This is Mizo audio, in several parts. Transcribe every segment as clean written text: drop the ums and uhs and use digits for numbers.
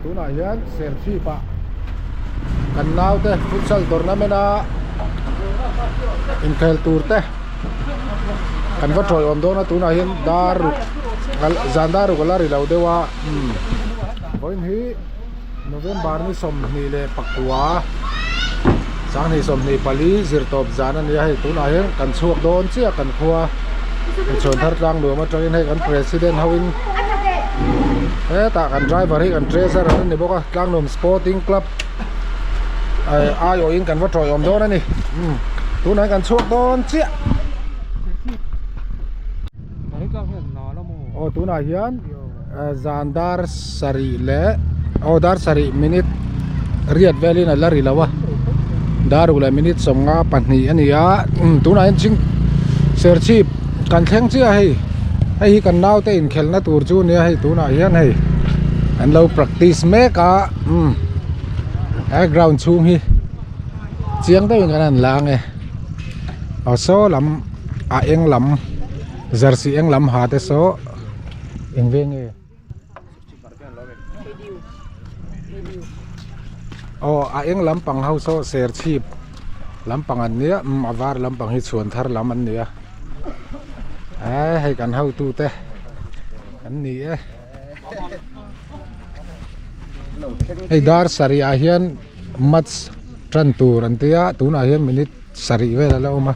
Tunah hian Serchhip ah kan naute futsal tournament a inkhel tur te kan va tawiawm dawn a tunah hian dar ruk zan dar ruk a la ri lo deuh a umm vawiin hi November ni 29 2024 zirtawp zan a ni a hei tunah hian kan chhuak dawn chiah kan khua chhuan thar tlang nuam atangin hei kan president ho in hetah kan driver hi kan treasurer a ni bawk a Tlangnuam sporting club aiawhin kan va tawiawm dawn a ni tunah hian kan chhuak dawn chiah aw tunah hian zan dar sarih leh aw dar sarih minute riat velin a la ri lo a dar ruk leh minute sawmnga pahnih a ni a tunah hian ching serchhip kan thleng chiah a hei hei hi kan naute inkhelhna tur chu a nia hei tunah hian hei an lo practice mek a umm he ground chhung hi chiang deuhin kan han la ang e aw saw lam a eng lam jersey eng lam ha te saw eng veng nge aw a eng lampang ho saw serchhip lampang an nia umm a var lampang hi chhuan thar lam an nia eh hei kan hotu te an ni e hei dar sarih ah hian match tan tur an tia tunah hian minute sarih vel a la awm a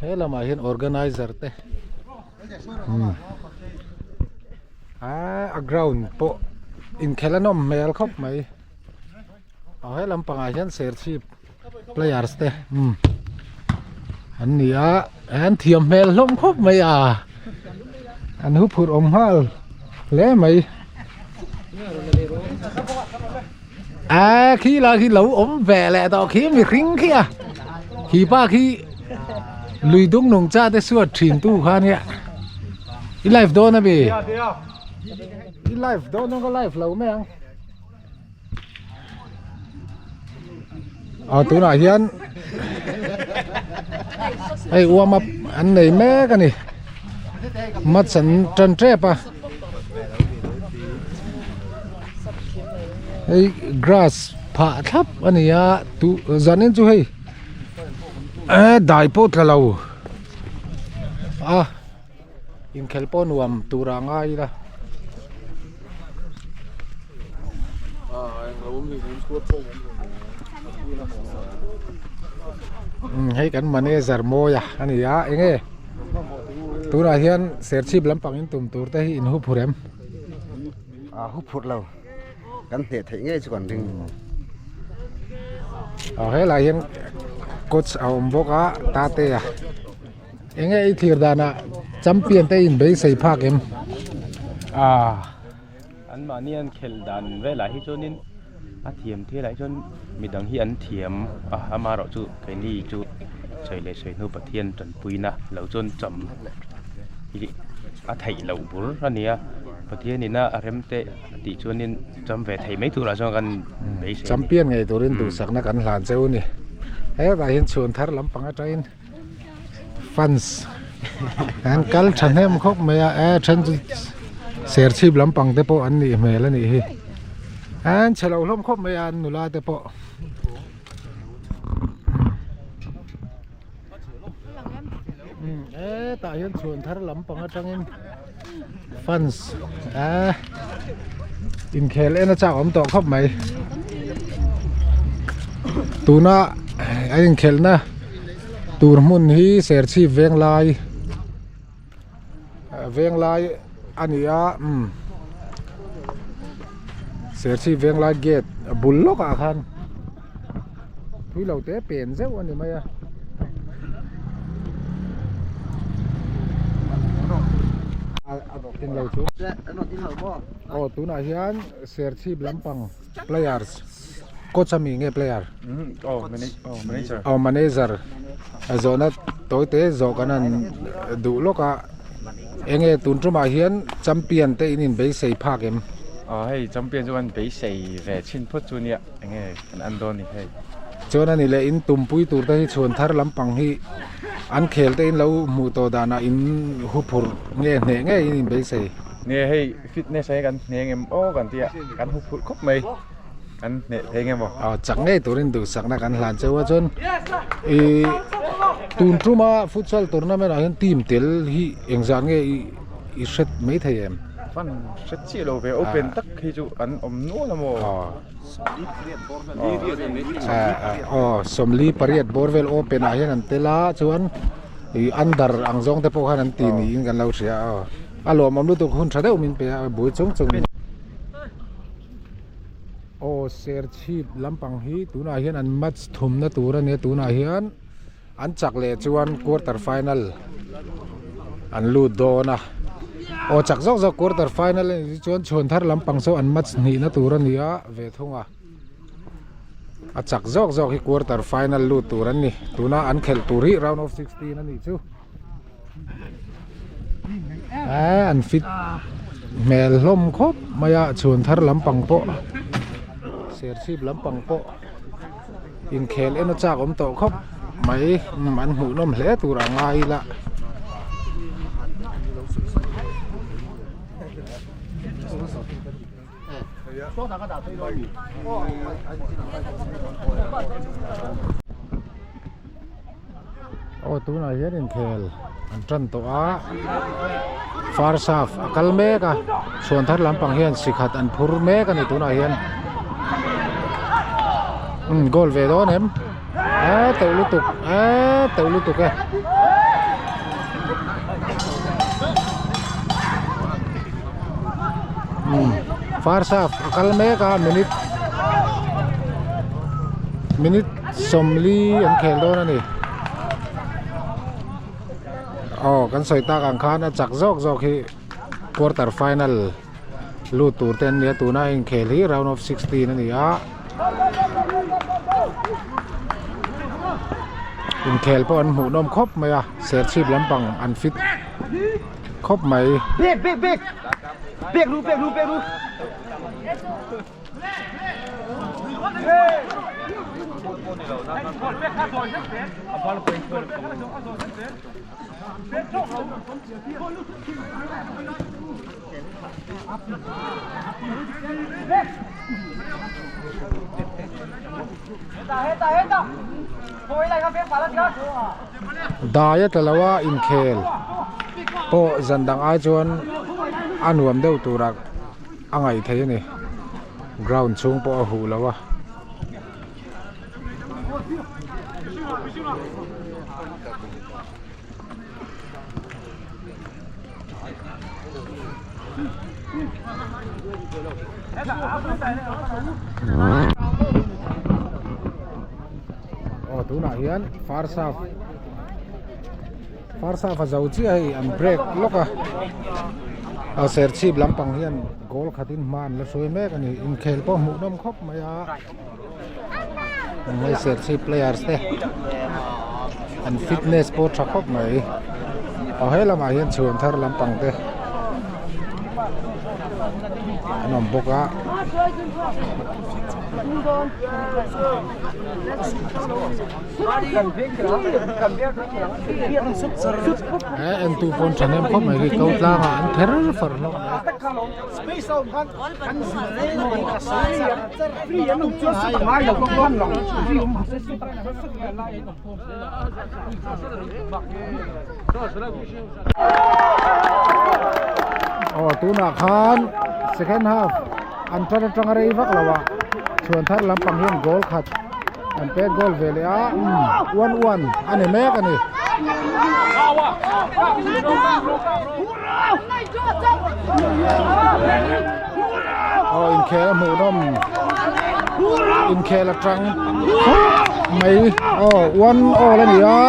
he lamah hian organizer te umm aaa a ground pawh inkhelh a nawm hmel khawp mai aw he lampangah hian serchhip players te umm an ni a an thiam hmel hlawm khawp mai a an hu phurh awm nghal hle mai a khi lah khi lo awm ve leh tawh khi mihring khi a khi pa khi lui dung nung cha te suat thin tu kha nia i live dawn ami i live dawn ka live lo mai ang. Aw tunah hian hei warm up an nei mek a ni match an tan tep a hei grass phah thlap a ni a tu zanin chu hei eh dai pawh tla lo a. Inkhelh pawh nuam tur ah ngai ila. Hei kan manager mawi a ani a enge tunah hian serchhip lampang in tum tur te hi in hu phur em? A hu phur lo kan hneh theih ngei chu kan ring. Aw helai hian coach a awm bawk a tate a. Enge i thlir danah champion te in beisei phak em? Ah, an mahni an khelh dan velah hi chuanin a thiam thil ah hi chuan midang hi an thiam a, amaherawh chu keini chu sawi leh sawi hnu Pathian tanpuina lo chuan cham hi a theih loh bur a ni a, Pathian ina a rem te a tih chuanin cham ve thei mai turah chuan kan beisei a ni. Champion ngei turin duhsakna kan hlan cheu a ni. Hetah hian chhuan thar lampang atangin. fans an kal thahnem khawp mai a eh then chu serchhip lampang te pawh an nih hmel a nih hi an chhe lo hlawm khawp mai a an nula te pawh. Hetah hian chhuan thar lampang atangin fans eh inkhel en a chak awm tawh khawp mai tuna a inkhelhna tur hmun hi serchhip venglai venglai a ni a umm serchhip venglai gate a bul lawkah khan thui lo te pen zeuh a ni mai a. Aw tunah hian serchhip lampang players coach ami nge player aw manager a zawhna tawi te zawh kan han duh lawk a enge tun tumah hian champion te in inbeisei phak em? Aw hei champion chu kan beisei ve chhin phawt chu nia. Enge kan an dawn ni hei. Chuan ani leh in tumpui tur te hi chhuan thar lampang hi an khel te in lo hmuh tawh danah in hu phurh nge hneh ngei in in beisei. Nge hei fitness ah hian kan hneng em aw kan tia kan hu phurh khawp mai kan hneh thei nge maw. Aw chak ngei turin duhsakna kan hlan cheu a chuan ih tun tuma futsal tournament ah hian team tel hi engzah nge i hret mai thei em? Fan hret chiah lo ve open tak hi chu an awm nual a maw? Aw sawmli pariat bawr vel open ah hian an tel a chuan ih under ang zawng te pawh khan an ti niin kan lo hria a aw. A lawmawm lutuk hun tha deuh min pe a bui chung chung in. Aw Serchhip lampang hi tunah hian an match thumna tur a nia tunah hian an chak leh chuan quarter final an lut dawn a aw chak zawk zawk quarter final a nih chuan chhuan thar lampang saw an match hnihna tur a ni a ve thung a a chak zawk zawk hi quarter final lut tur an ni tuna an khelh tur hi round of 16 a nih chu. Eee an fit hmel hlawm khawp mai a chhun thar lampang pawh serchhip lampang pawh inkhel en a chak awm tawh khawp mai an hmuh nawm hle tur a ngai ila. Aw tunah hian inkhel an tan tawh a first half a kal mek a chhuan thar lampang hian sikhat an phur mek a ni tunah hian umm goal ve dawn em eee teuh lutuk eee teuh lutuk e. First half a kal mek a minute minute sawmli an khel dawn a ni aw kan sawi tak ang khan a chak zawk zawk hi quarter final lut tur te an ni a tuna inkhel hi round of 16 a ni a inkhel pawh an hmuh nawm khawp mai a serchhip lampang an fit khawp mai. Bek bek bek bek ru bek ru bek ru. Dai a tla lo a inkhel pawh zan dang ai chuan a nuam deuh turah a ngaih theih a ni ground chhung pawh a huh lo a. Aw tunah hian first half first half a zo chiah hei an break lawk a a serchhip lampang hian goal khatin hma an la hruai mek a ni inkhel pawh hmuh nawm khawp mai a hei serchhip players te an fitness pawh tha khawp mai aw he lamah hian chhuan thar lampang te an awm bawk a. He entu pawn thahnem khawp mai khi ko tlangah an kher far hlawm mai. Aw tunah khan second half an tan atanga rei vak lo a chhuan thar lampang hian goal khat an pet goal ve leh a one one a ni mek a ni. Aw inkhel a hmuh nawm inkhel atang mai aw one all a ni a.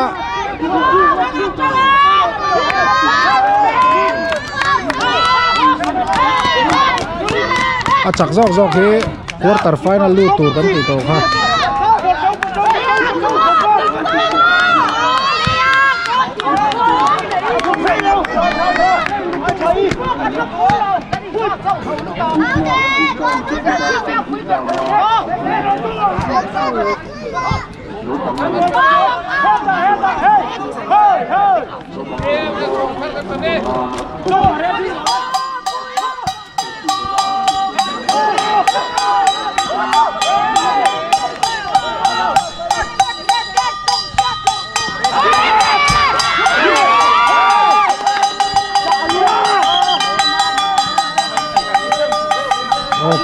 A chak zawk zawk hi quarter final lut tur kan tih tawh kha.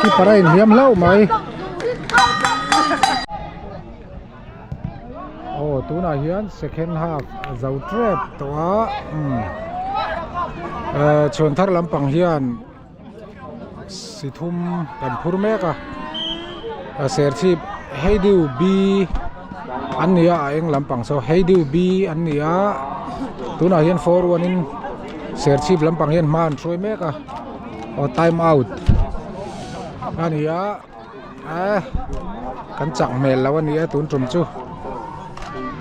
keeper a inhliam hlauh mai. Aw tunah hian second half a zo tep tawh a umm eh chhuan thar lampang hian si thum kan phur mek a a serchhip heidiu b an ni a a eng lampang saw heidiu b an ni a tunah hian 4 1 in serchhip lampang hian hma an hruai mek a aw time out a ni a. Eh kan chak hmel lo a ni a tun tum chu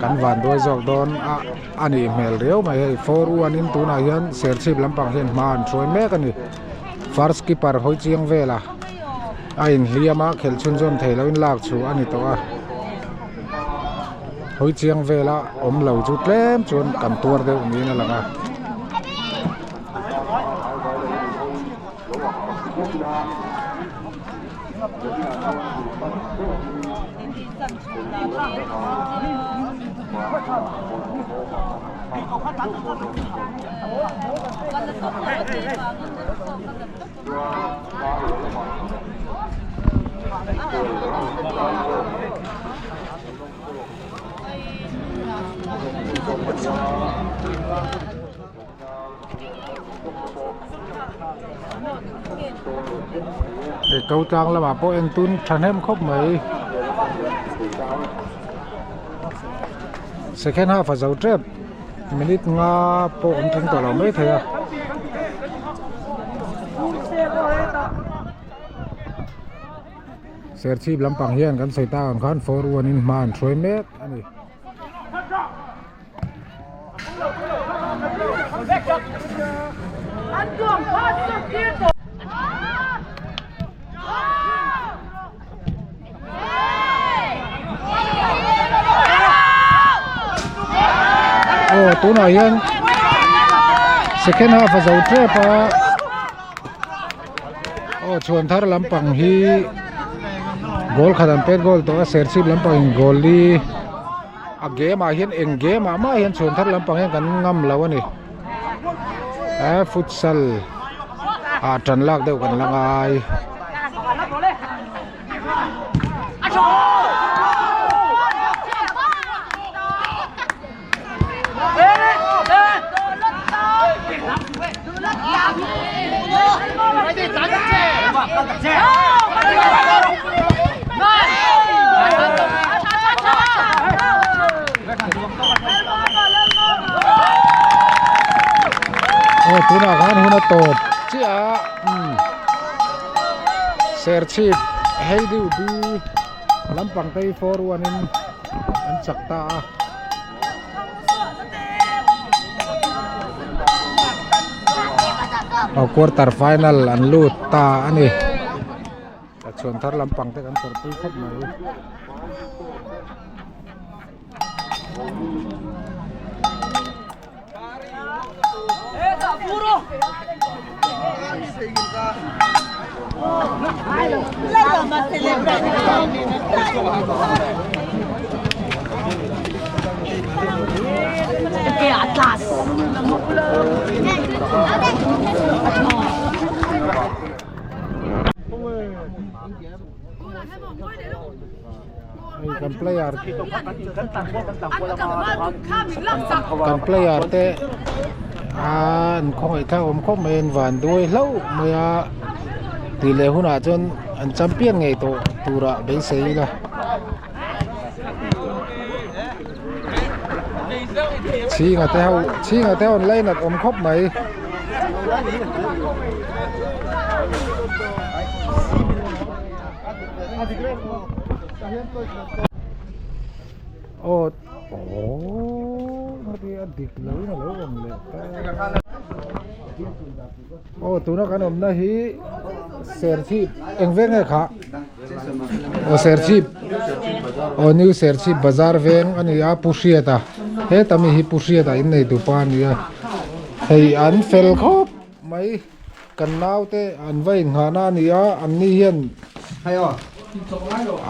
kan van duai zawk dawn a a nih hmel riau mai hei 4 1 in tunah hian serchhip lampang hian hma an hruai mek a ni first keeper hawi chiang vel a a inhliam a khelh chhunzawm thei loin lak chhuah a ni tawh a hawi chiang vela awm lo chu tlem chuan kan tuar deuh niin a lang a. Hei ko tlang lamah pawh en tun thahnem khawp mai second half a zo tep minute nga pawh an tling tawh lo mai thei a. Serchhip lampang hian kan sawi tak ang khan 4 1 in hma an hruai mek a ni. Aw tunah hian second half a zo tep a aw chhuan thar lampang hi goal khat an pet goal tawh a serchhip lampang in goal hi A game ah hian eng game ah mah hian chhuan thar lampang hian kan ngam lo a ni eh futsal ah tan lak deuh kan la ngai. Aw tunah khan hun a tawp chiah a umm serchhip hei deuh bi lampang te hi 4 1 in an chak ta a. Aw quarter final an lut ta a ni a chhuan thar lampang te kan tawrhpui khawp mai. Hei kan player kan player te an khawngaih thlak awm khawp mai a an van duai hlauh mai a tih leh hunah chuan an champion ngei tawh turah beisei ila. Chhinga te ho chhinga te ho an lainat awm khawp mai. Aw aww a dik lo in a lo awm leh ta aw tuna kan awmna hi serchhip eng veng nge kha aw serchhip aw new serchhip bazar veng a ni a pu hriata heta mi hi pu hriata innei tupa a ni a hei an fel khawp mai. Kan naute an va inghahna a ni a, an ni hian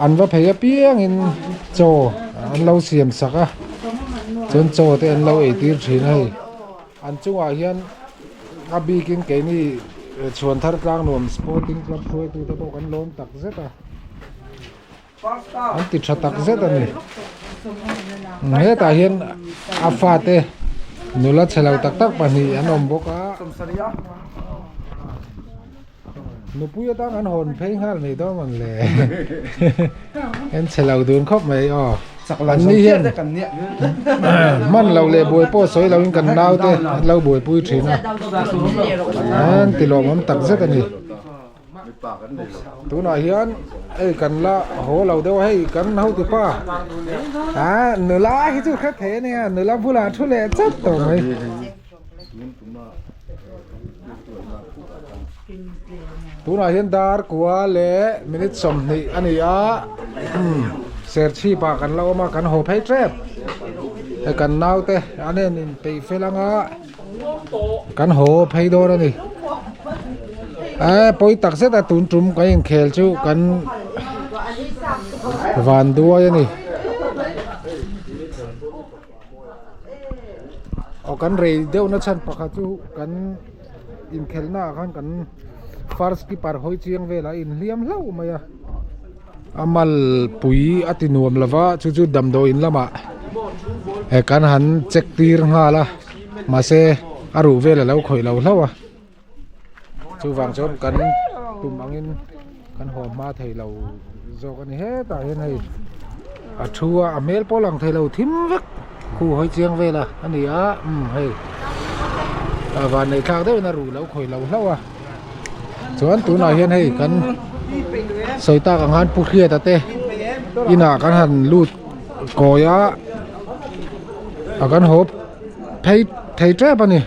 an va phei apiangin chaw an lo siam sak a, chuan chaw te an lo ei tir thin a hei. An chungah hian a bikin keini. Chhuanthar Tlangnuam Sporting Club hruaitute pawh kan lawm tak zet a. An ti tha tak zet a ni. Hetah hian a fate nula chhe lo tak tak pahnih an awm bawk a. Nupui atang an hawn phei nghal mai dawn ang le. En chhe lo dun khawp mai aw. An ni hian hman lo leh buai pawh sawi loin kan naute an lo buaipui thin a. An ti lawmawm tak zet a ni. Tunah hian hei kan la haw lo deuh a hei kan hotu pa ah nula hi chu hre thei a nia nula bulah thu leh chat tawh mai. Tunah hian dar kua leh minute 20 a ni a serchhip ah kan la awm a kan haw phei tep hei kan naute an en inpeih fel anga kan haw phei dawn a ni eh pawi tak zet a tun tum kan inkhel chu kan van duai a ni. Aw kan rei deuh na chhan pakhat chu kan inkhelhna ah khan kan first keeper hawi chiang velah a inhliam hlauh mai a a malpui a ti nuam lo va chu chu damdawiin lamah eh kan han check tir nghal a mahse a ruh vel a lo khawih lo hlauh a chuvang chuan kan tum angin kan haw hma thei lo zawk a ni hetah hian hei a thu a a hmel pawh lang thei lo thim vek khu hawi chiang vel a a ni a umm hei a van neih thlak deuhin a ruh lo khawih lo hlauh a chuan tunah hian hei kan sawi tak ang khan pu hriata te inah kan han lut kawi a a kan haw phei thei tep a ni.